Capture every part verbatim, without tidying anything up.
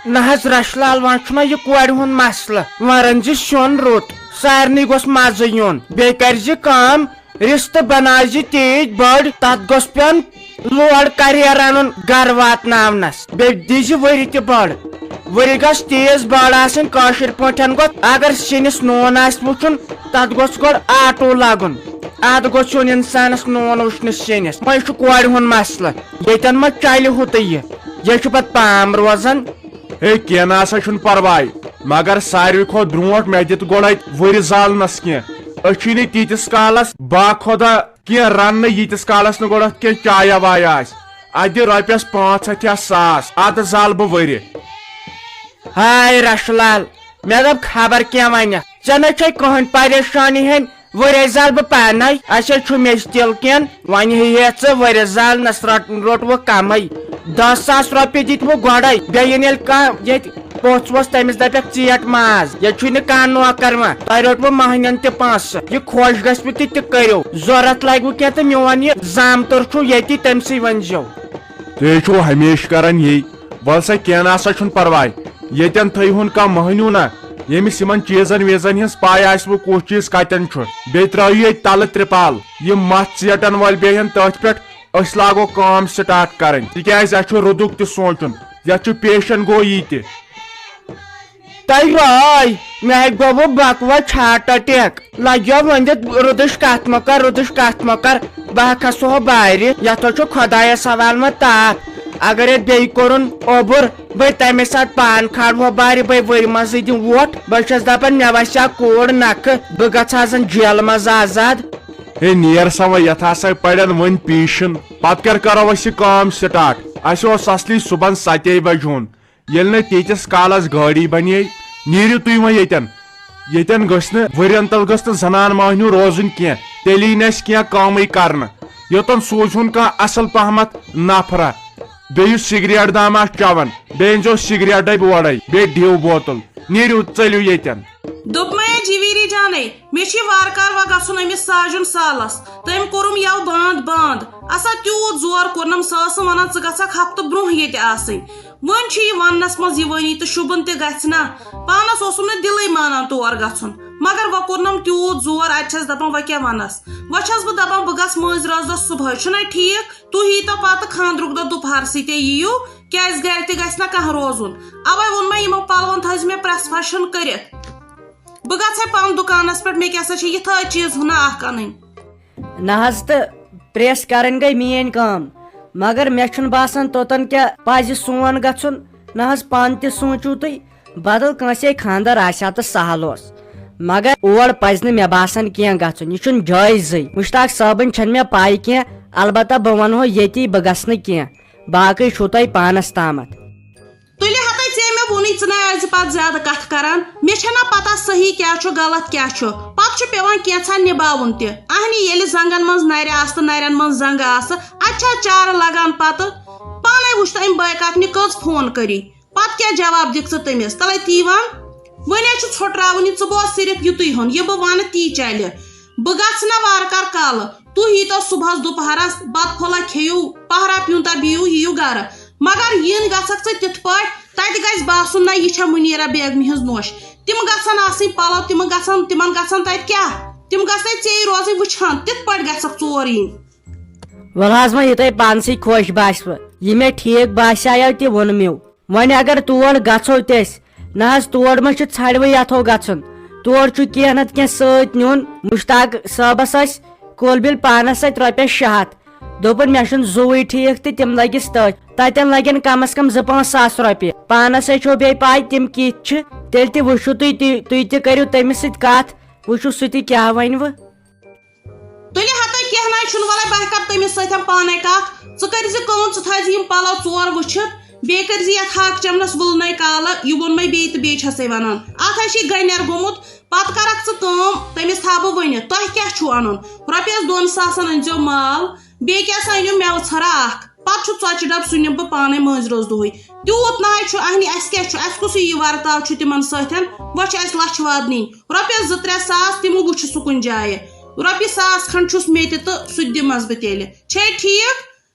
نہ حظ رشلال، وۄنۍ چھُنہ یہِ کورِ ہُنٛد مسلہٕ، وۄنۍ رٔنۍ زِ سیُن رُت، سارنٕے گوٚژھ مزٕ یُن۔ بیٚیہِ کرِ زِ کٲم، رِستہٕ بناوِ زِ تیٖتۍ بٔڑۍ، تتھ گوٚژھ پیوٚن لوڈ کریرٕ انُن گرٕ واتناونس۔ بیٚیہِ دی زِ ؤرِ تہِ بٔڑ، ؤرِ گژھِ تیز بٔڑ آسٕنۍ۔ کٲشِر پٲٹھۍ گوٚژھ، اگر سِنِس نوٗن آسہِ وُچھُن، تتھ گوٚژھ گۄڈٕ آٹو لگُن۔ اتھ گوٚژھ یُن انسانس نوٗن وُچھنس سِنِس۔ وۄنۍ چھُ کورِ ہُنٛد مسلہٕ، ییٚتٮ۪ن ما چلہِ ہُتہٕ یہِ، یہِ چھُ پتہٕ پام روزان۔ ہے، کینٛہہ نہ سا چھُنہٕ پرواے، مگر ساروی کھۄتہٕ برونٛٹھ مےٚ دِتھ گۄڈٕ اَتہِ ؤرِ زالنَس کینٛہہ۔ أسۍ چھِی نہٕ تیٖتِس کالَس باخۄدا کینٛہہ رَننہٕ، ییٖتِس کالَس نہٕ گۄڈٕ اَتھ کینٛہہ چایا وایا آسہِ۔ اَتہِ دِ رۄپیَس پانٛژھ ہَتھ یا ساس، اَدٕ زالہٕ بہٕ ؤرِ۔ ہاے رَشہٕ لال، مےٚ دوٚپ خبر کینٛہہ وَنٮ۪کھ۔ ژےٚ نہ چھے کٕہٕنۍ پریشٲنی ہیٚنۍ، ؤرۍ زال بہٕ پانے، اَسے چھُ مےٚ تِل کین، وۄنۍ ہیٚیہِ ژٕ ؤرۍ زالنس رٹ-، روٚٹوٕ کمے۔ دَہ ساس رۄپیہِ دِتۍ وٕ گۄڈے، بیٚیہِ یِن ییٚلہِ کانٛہہ ییٚتہِ پوٚژھ ووٚژھ تٔمِس دپٮ۪کھ ژیٹ ماز، ییٚتہِ چھُے نہٕ کانٛہہ نوکر وۄنۍ، تۄہہِ روٚٹوٕ مہنین تہِ پونٛسہٕ، یہِ خۄش گژھِ وٕ تہِ تہِ کٔرِو، ضوٚرتھ لگہِ وٕ کینٛہہ تہٕ میون یہِ زامتُر چھُ ییٚتی، تٔمۍ سٕے ؤنۍ زیو۔ تُہۍ چھِو ہمیشہِ کران یی۔ وَل سا، کینٛہہ نہ سا چھُنہٕ پرواے۔ ییٚتٮ۪ن تھٲیہُن کانٛہہ مٔہنیوٗ نا، ییٚمِس یِمن چیٖزن ویٖزن ہٕنٛز پَے آسہِ وۄنۍ کُس چیٖز کَتٮ۪ن چھُ۔ بیٚیہِ ترٛٲیِو ییٚتہِ تَلہٕ ترٛپال۔ یِم مَژھ ژیٹن وٲلۍ بیٚہن تٔتھۍ پٮ۪ٹھ، أسۍ لاگو کٲم سٹارٹ کرٕنۍ، تِکیٛازِ اَسہِ چھُ رُدُک تہِ سونٛچُن۔ یَتھ چھُ پیشن گویی تہِ۔ تۄہہِ راے، مےٚ ہے گوٚوٕ بکوس ہارٹ اٹیک۔ لگیو ؤنِتھ، رُدٕش کتھ مہ کر، رُدٕش کتھ مہ کر، بہٕ ہا کھسہو بارِ۔ یتھ حظ چھُ خۄدایس حوالہٕ وۄنۍ تاپھ۔ اگر یتھ بیٚیہِ کوٚرُن اوٚبُر، بہٕ تمے ساتہٕ پان کھالہو بارِ، بہٕ ؤرۍ منٛزٕے دِمہٕ ووٹ۔ بہٕ چھس دپان، مےٚ وسہِ ہا کوٗر نکھٕ، بہٕ گژھٕ ہا زن جیلہٕ منٛز آزاد۔ ہے، نیر سا وۄنۍ، یتھ ہسا پرن وۄنۍ پیشن، پتہٕ کر کرو أسۍ یہِ کٲم سٹارٹ؟ اسہِ اوس اصلی صبحن ستے بجہِ ہُنٛد۔ ییٚلہِ نہٕ تیٖتِس کالس گٲڑی بنے، نیٖرِو تُہۍ وۄنۍ ییٚتٮ۪ن۔ ییٚتٮ۪ن گٔژھ نہٕ، ؤرین تل گٔژھ نہٕ زنان مہنیو روزُن کینٛہہ، تیٚلی نہٕ اَسہِ کینٛہہ کٲمٕے کرنہٕ۔ یوٚتن سوٗزہُن کانٛہہ اصل پہمتھ نفرا، بیٚیہِ یُس سگریٹ دام آسہِ چٮ۪وان، بیٚیہِ أنۍزیو سگریٹ ڈبہِ اورے، بیٚیہِ ڈیو بوتل۔ نیٖرِو، ژٔلِو ییٚتٮ۪ن۔ دوٚپمَے جیٖویٖری جانَے، مےٚ چھِ وارٕ کارٕ وۄنۍ گژھُن أمِس ساجُن سالَس۔ تٔمۍ کوٚرُم یَوٕ بانٛد بانٛد۔ اَسا تیوٗت زور کوٚرنَم، سۄ ٲسٕم وَنان، "ژٕ گژھکھ ہفتہٕ برونٛہہ ییٚتہِ آسٕنۍ۔" وۄنۍ چھِ یہِ وَننَس منٛز یِوٲنی تہٕ شوٗبُن تہِ گژھِ نا۔ پانَس اوسُم نہٕ دِلٕے مانان تور گژھُن، مگر وۄنۍ کوٚرنَم تیوٗت زور، اَتہِ چھَس دَپان، وۄنۍ کیٛاہ وَنَس؟ وۄنۍ چھَس بہٕ دَپان، بہٕ گژھٕ مٲنٛزِ رٲژ دۄہ صُبحٲے، چھُنَے ٹھیٖک؟ تُہۍ ییٖتو پَتہٕ خانٛدرُک دۄہ دُپہرسٕے تے یِیِو، کیٛازِ گَرِ تہِ گژھِ نا کانٛہہ روزُن۔ اَوَے ووٚن مےٚ، یِمو پَلوَن تھٲیزِ مےٚ پرٛٮ۪س فیشن کٔرِتھ۔ بہٕ گژھٕ ہے پانہٕ دُکانَس پٮ۪ٹھ، مےٚ کیٛاہ سا چھِ یِتھٲے چیٖز ہُنہ اَکھ اَنٕنۍ۔ نہ حظ، تہٕ پریس کرٕنۍ گٔے میٲنۍ کٲم، مگر مےٚ چھُنہٕ باسان توٚتن کیٛاہ پزِ سون گژھُن۔ نہ حظ، پانہٕ تہِ سوٗنچِو تُہۍ، بدل کٲنٛسے خانٛدر آسہِ ہا تہٕ سہل اوس، مگر اور پزِ نہٕ مےٚ باسان کینٛہہ گژھُن، یہِ چھُنہٕ جٲیزٕے۔ مشتاق صٲبٕنۍ چھَنہٕ مےٚ پاے کینٛہہ، البتہ بہٕ ونہو ییٚتی، بہٕ گژھٕ نہٕ کینٛہہ، باقٕے چھُو تۄہہِ پانس تامتھ۔ تُلہِ ہتے ژےٚ مےٚ ووٚنُے، ژٕ نَے ٲسۍ زِ پَتہٕ زیادٕ کَتھٕ کَران۔ مےٚ چھےٚ نہ پَتہ صحیح کیٛاہ چھُ، غلط کیٛاہ چھُ۔ پَتہٕ چھُ پٮ۪وان کینٛژھا نِباوُن تہِ۔ اَہنہِ ییٚلہِ زنٛگَن منٛز نَرِ آسہٕ تہٕ نَرٮ۪ن منٛز زنٛگہٕ آسہٕ، اَتہِ چھا چارٕ لَگان پَتہٕ؟ پانَے وٕچھ تہٕ أمۍ بٲے کاکنہِ کٔژ فون کٔری۔ پَتہٕ کیٛاہ جواب دِکھ ژٕ تٔمِس؟ تَلَے تی وَن۔ وۄنۍ ہے چھُ ژھۄٹراوُن یہِ، ژٕ بوز صرف یُتُے ہُن، یہِ بہٕ وَنہٕ تی چَلہِ۔ بہٕ گژھٕ نہ وارٕ کارٕ کالہٕ۔ تُہۍ ییٖتو صُبحَس دُپہرَس، بَتہٕ پھوٚلہ کھیٚیِو، پَہرا پیوٗنٛتہ بِہِو، یِیِو گَرٕ۔ مگر یِن گژھکھ ژٕ تِتھ پٲٹھۍ، تَتہِ گژھِ باسُن نہ یہِ چھےٚ مُنیٖرہ بیگمہِ ہِنٛز نوٚش۔ تِم گژھن آسٕنۍ پَلو، تِمَن گژھن، تِمَن گژھن تَتہِ کیٛاہ؟ تِم گژھنَے ژیٚے روزٕنۍ وٕچھان، تِتھ پٲٹھۍ گژھکھ ژور یِنۍ۔ وَلہٕ حظ وۄنۍ یہِ تۄہہِ پانسٕے خۄش باسِوٕ، یہِ مےٚ ٹھیٖک باسیٛاو تہِ ووٚن مےٚ۔ وۄنۍ اگر تور گژھو تہِ أسۍ، نہ حظ، تور ما چھُ ژھرِوٕے یَتھو گژھُن۔ تور چھُ کینٛہہ نَتہٕ کینٛہہ سۭتۍ نیُن۔ مشتاق صٲبَس ٲسۍ کولبِل پانَس سۭتۍ رۄپیَس شےٚ ہَتھ۔ دوٚپُن، "مےٚ چھُنہٕ زُوٕے ٹھیٖک تہٕ تِم لٔگِس تٔتھۍ۔ تَتٮ۪ن لَگن کم از کم زٕ پانٛژھ ساس رۄپیہِ۔" پانَس ہے چھو بیٚیہِ پَے تِم کِتھۍ چھِ۔ تیٚلہِ تہِ وٕچھِو تُہۍ، تُہۍ، تُہۍ تہِ کٔرِو تٔمِس سۭتۍ کَتھ، وٕچھِو سُہ تہِ کیٛاہ وَنہِ وٕ۔ تُلہِ ہتہ کینٛہہ نَے چھُنہٕ، وَلَے بہٕ کَرٕ تٔمِس سۭتۍ پانَے کَتھ۔ ژٕ کٔرۍ زِ کٲم، ژٕ تھٲے زِ یِم پَلو ژور وٕچھِتھ، بیٚیہِ کٔرۍ زِ یَتھ ہاکہٕ چَمنَس وُلنَے کالہٕ، یہِ ووٚن مےٚ بیٚیہِ تہٕ بیٚیہِ چھَسَے وَنان۔ اَتھ ہَے چھِ گَنٮ۪ر گوٚمُت، پَتہٕ کَرَکھ ژٕ کٲم، تٔمِس تھاو بہٕ ؤنِتھ، تۄہہِ کیٛاہ چھُو اَنُن؟ رۄپیَس دۄن ساسَن أنۍزیو مال، بیٚیہِ کیٛاہ سا أنِو مٮ۪وٕ ژھرا اَکھ، پَتہٕ چھُ ژۄچہِ ڈَبہٕ، سُہ نِمہٕ بہٕ پانَے مٲنٛزِ رٲژ دۄہٕے۔ تیوٗت نَے چھُ اَہنہِ، اَسہِ کیٛاہ چھُ، اَسہِ کُسُے یہِ وَرتاو چھُ تِمَن سۭتۍ، وۄنۍ چھِ اَسہِ لَچھ واد نِنۍ۔ رۄپیَس زٕ ترٛےٚ ساس، تِم وٕچھِ سُہ کُنہِ جایہِ۔ رۄپیہِ ساس کھنٛڈ چھُس مےٚ تہِ تہٕ سُہ تہِ دِمَس بہٕ تیٚلہِ۔ چھے ٹھیٖک؟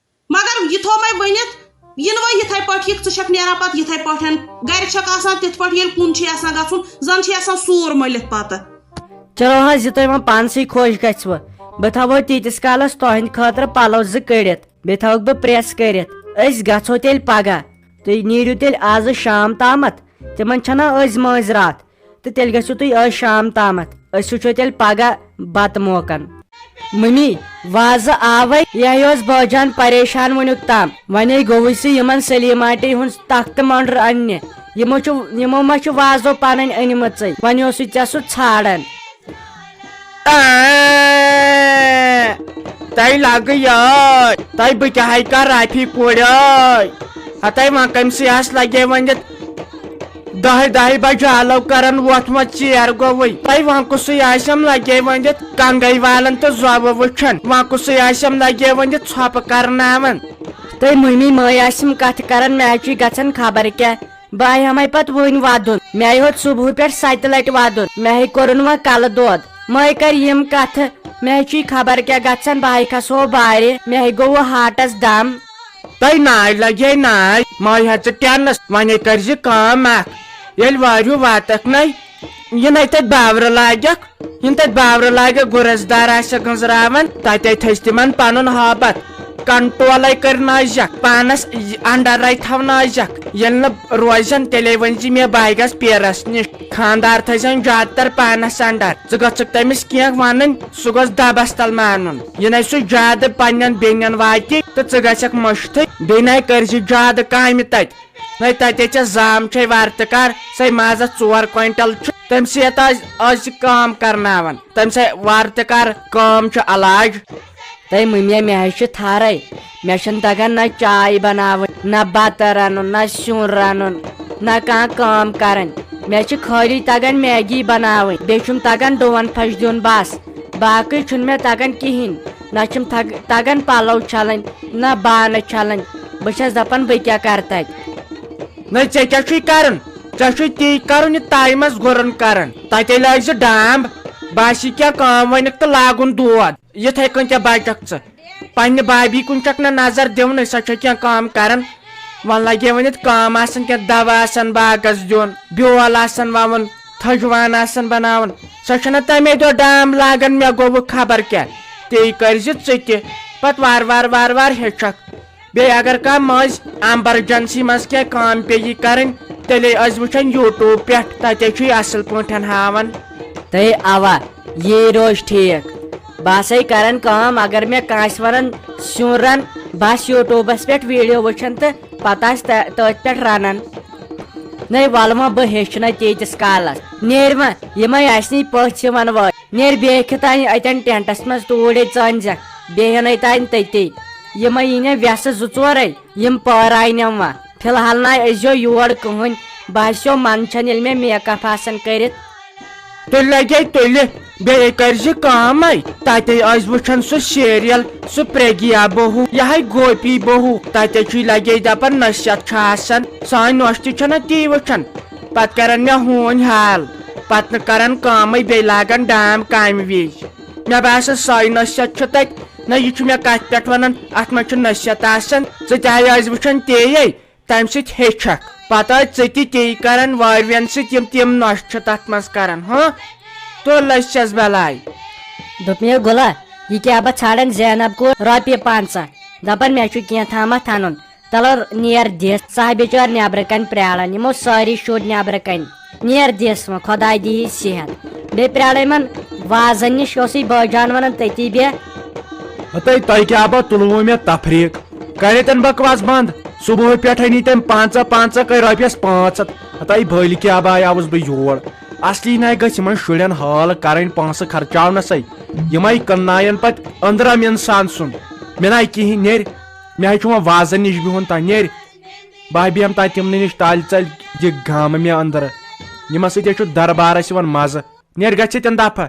مگر یہِ تھوٚو مےٚ ؤنِتھ، یِنہٕ وۄنۍ یِتھے پٲٹھۍ یِکھ، ژٕ چھکھ نیران پتہٕ یِتھے پٲٹھۍ۔ گرِ چھکھ آسان تِتھ پٲٹھۍ، ییٚلہِ کُن چھِ آسان گژھُن، زن چھِ آسان سوٗر مٔلِتھ پتہٕ۔ چلو حظ، یہِ تۄہہِ وۄنۍ پانسٕے خۄش گژھِوٕ، بہٕ تھاوو تیٖتِس کالس تُہنٛدِ خٲطرٕ پلو زٕ کٔڑِتھ، بیٚیہِ تھاوکھ بہٕ پریس کٔرِتھ۔ أسۍ گژھو تیٚلہِ پگاہ، تُہۍ نیٖرِو تیٚلہِ آزٕ شام تامتھ۔ تِمن چھنا أزۍ مٲنٛزِ راتھ، تہٕ تیٚلہِ گٔژھِو تُہۍ أزۍ شام تامتھ۔ أسۍ وٕچھو تیٚلہِ پگاہ بتہٕ موقعن۔ ممی، وازٕ آوے، یہِ اوس بٲجان پریشان وٕنیُک تام۔ ونے گوٚوُے سُہ یِمن سلیماٹی ہُنٛد تختہٕ مۄنٛڈر اننہِ۔ یِمو چھُ، یِمو ما چھُ وازو پنٕنۍ أنمٕژٕے؟ وۄنۍ اوسُے ژےٚ سُہ ژھانڈان۔ آ، تۄہہِ لگہٕ یٲے، تۄہہِ بہٕ کیٛاہ ہے کر رافی کورِ ٲے؟ ہتاے وۄنۍ کٔمۍ سٕے آسہِ لگے ؤنِتھ۔ دہہِ دہہِ بجہِ آلو کران وۄتھ وۄتھ ژیر گوٚوٕے۔ تۄہہِ وۄنۍ کُسٕے آسٮ۪م لگے ؤنِتھ کنگے والان تہٕ زۄبہٕ وٕچھان۔ وۄنۍ کُسٕے آسٮ۪م لگے ؤنِتھ ژھۄپہٕ کرناوان۔ تۄہہِ مٔمی مٲے آسٮ۪م کتھٕ کران، مےٚ چھُے گژھان خبر کیٛاہ۔ بہٕ آیہِ ہمے پتہٕ وُنۍ ودُن۔ مےٚ آیہِ ہوت صبحہٕ پٮ۪ٹھ ستہِ لٹہِ ودُن۔ مےٚ ہے کوٚرُن وۄنۍ کلہٕ دود۔ مےٚ ہے کرِ یِم کتھٕ۔ مےٚ ہے چھُے خبر کیٛاہ گژھان۔ بہٕ ہے کھسہو بارِ۔ مےٚ ہے گوٚو ہارٹس دم۔ تۄہہِ ناے لگے ناے۔ مےٚ ہے ژٕ ٹینس۔ وۄنۍ ہے کرِ زِ کٲم اکھ۔ ییٚلہِ وارِ ہیوٗ واتکھ نے، یہِ نے تتہِ باورٕ لاگکھ۔ یِم تتہِ باورٕ لاگہِ گُرس دار آسہِ گٔنزراوان، تتے تھٔج تِمن پنُن ہٲبتھ۔ کنٹرولے کٔرۍ نٲزیکھ، پانس انڈرے تھاو نٲزیکھ۔ ییٚلہِ نہٕ روزن، تیٚلے ؤنۍ زِ مےٚ بہٕ گژھٕ پیرس نِش۔ خاندار تھٲیزٮ۪ن زیادٕ تر پانس انڈر۔ ژٕ گژھکھ تٔمِس کینٛہہ ونٕنۍ، سُہ گوٚژھ دبس تل مانُن۔ یہِ نے سُہ زیادٕ پننٮ۪ن بیٚنٮ۪ن واتہِ تہٕ ژٕ گژھکھ مٔشتھٕے۔ بیٚیہِ نے کٔرۍ زِ زیادٕ کامہِ تتہِ۔ ہے، تتے ژےٚ زام چھے وارٕ تہٕ کار، سۄے مازس ژور کوینٹل چھُ، تٔمۍ سٕے یتھ آز، آز چھِ کٲم کرناوان، تٔمۍ سٕے وارٕ تہٕ کار کٲم چھُ علاج۔ تۄہہِ مٔمیا، مےٚ حظ چھُ تھرے، مےٚ چھُنہٕ تگان نہ چاے بناوٕنۍ، نہ بتہٕ رنُن، نہ سیُن رنُن، نہ کانٛہہ کٲم کرٕنۍ۔ مےٚ چھِ خٲلی تگان میگی بناوٕنۍ، بیٚیہِ چھُم تگان ڈوٗن پھش دیُن بس۔ باقٕے چھُنہٕ مےٚ تگان کِہیٖنۍ۔ نہ چھِم تگ-، تگان پلو چھلٕنۍ، نہ بانہٕ چھلٕنۍ۔ بہٕ چھَس دپان، بہٕ کیٛاہ کرٕ تتہِ؟ نہ، ژےٚ کیٛاہ چھُے کرُن؟ ژےٚ چھُے تی کرُن، یہِ تایہِ منٛز گُرُن کران۔ تتے لٲگۍ زِ ڈامب، باسہِ کینٛہہ کٲم ؤنِکھ تہٕ لاگُن دود۔ یِتھے کٔنۍ کیٛاہ بچکھ ژٕ؟ پننہِ بابی کُن چھکھ نہ نظر دِونٕے، سۄ چھےٚ کینٛہہ کٲم کران۔ وۄنۍ لگے ؤنِتھ کٲم آسان کینٛہہ، دوا آسان باغس دیُن، بیول آسان ووُن، تھٔجوان آسان بناوان۔ سۄ چھنہ تمے دۄہ ڈام لاگان، مےٚ گوٚوُ خبر کیٛاہ۔ تی کرِ زِ ژٕ تہِ۔ پتہٕ وارٕ وارٕ وارٕ وارٕ ہیٚچھکھ۔ بیٚیہِ اگر کانٛہہ مٔنٛزۍ ایمرجنسی منٛز کینٛہہ کٲم پیٚیہِ کرٕنۍ، تیٚلے ٲسۍ وٕچھان YouTube پٮ۪ٹھ، تتے چھُے اصل پٲٹھۍ ہاوان۔ تہٕ اوا، یی روز ٹھیک۔ بہٕ آسے کران کٲم، اگر مےٚ کٲنٛسہِ ونان سیُن رن، بس YouTubeس پٮ۪ٹھ video وٕچھان تہٕ پتہٕ آسہِ تہ-، تٔتھۍ پٮ۪ٹھ رنان۔ نے ولہٕ وۄنۍ بہٕ ہیٚچھِ نہ تیٖتِس کالس۔ نیرِ وۄنۍ، یِمے آسہِ نہٕ پٔژھۍ یِوان وٲلۍ۔ نیرِ بیٚیہِ کھٮ۪تھ انہِ اتٮ۪ن ٹینٹس منٛز توٗرۍ ژٲنۍ زٮ۪کھ۔ بیٚہن اتہِ انہِ تٔتی۔ یِمے یی نہ وٮ۪سہٕ زٕ ژورے، یِم پٲراے نٮ۪م وۄنۍ۔ فی الحال نہ أزیو یور کٕہٕنۍ۔ باسیو من چھن ییٚلہِ مےٚ میک اپ آسن کٔرِتھ۔ تُلہِ لگے تُلہِ، بیٚیہِ کٔرۍ زِ کٲمے۔ تتے ٲسۍ وٕچھان سُہ سیریل، سُہ پرٛگیا بہو، یہِ ہے گوپی بہو۔ تتے چھُے لگے دپان نصیحت چھُ آسان۔ سٲنۍ نۄش تہِ چھنہ تی وٕچھان۔ پتہٕ کران مےٚ ہوٗنۍ حال۔ پتہٕ نہٕ کران کٲمے، بیٚیہِ لاگان ڈام کامہِ وِزِ۔ مےٚ باسان سۄے نصیحت چھِ تتہِ۔ نہ، یہِ چھُ مےٚ کتھِ پٮ۪ٹھ ونان، اتھ منٛز چھُ نصیحت آسان۔ ژٕ تہِ آے ٲسۍ وٕچھان تے۔ تمہِ سۭتۍ ہیٚچھکھ۔ پتہٕ ٲسۍ ژٕ تہِ تی کران واروٮ۪ن سۭتۍ، یِم تِم نۄشہِ چھِ تتھ منٛز کران، ہاں؟ تہٕ لٔج چھس بلاے۔ دوٚپ مےٚ، گُلہ، یہِ کیٛاہ بہٕ ژھانڈان زینب کوٗر رۄپیہِ پنٛژاہ، دپان مےٚ چھُ کینٛہہ تامتھ انُن۔ تلو نیر دِس، سۄ بِچٲر نٮ۪برٕ کنہِ پرٛاران، یِمو سٲری شُرۍ نٮ۪برٕ کنہِ۔ نیر دِس وۄنۍ، خۄداے دِیہِ صحت۔ بیٚیہِ پرٛارے یِمن وازن نِش، اوسُے بٲجان ونان تٔتی بیٚہہ۔ ہتے تۄہہِ کیٛاہ با تُلوٕ مےٚ تفریٖق؟ کرے تن بکواس بنٛد۔ صبحٲے پٮ۪ٹھ أنی تٔمۍ پنٛژاہ پنٛژاہ، کٔرۍ رۄپیس پانٛژھ ہتھ۔ ہتے بٔلۍ کیٛاہ با آوُس بہٕ یور؟ اصلی نَے گژھِ یِمن شُرٮ۪ن حٲل کرٕنۍ پونٛسہٕ خرچاونسے۔ یِمے کٕنناین پتہٕ أنٛدرم انسان سُنٛد۔ مےٚ نَے کِہیٖنۍ، نیرِ۔ مےٚ ہے چھُ وۄنۍ وازن نِش بِہُن تہٕ نیرِ۔ بہٕ ہے بیٚہمہٕ تتہِ تِمنٕے نِش تالہِ ژلہِ، یہِ گامہٕ مےٚ أنٛدرٕ۔ یِمن سۭتۍ ہے چھُ دربارس یِوان مزٕ۔ نیرِ گژھِ تن دفعہ۔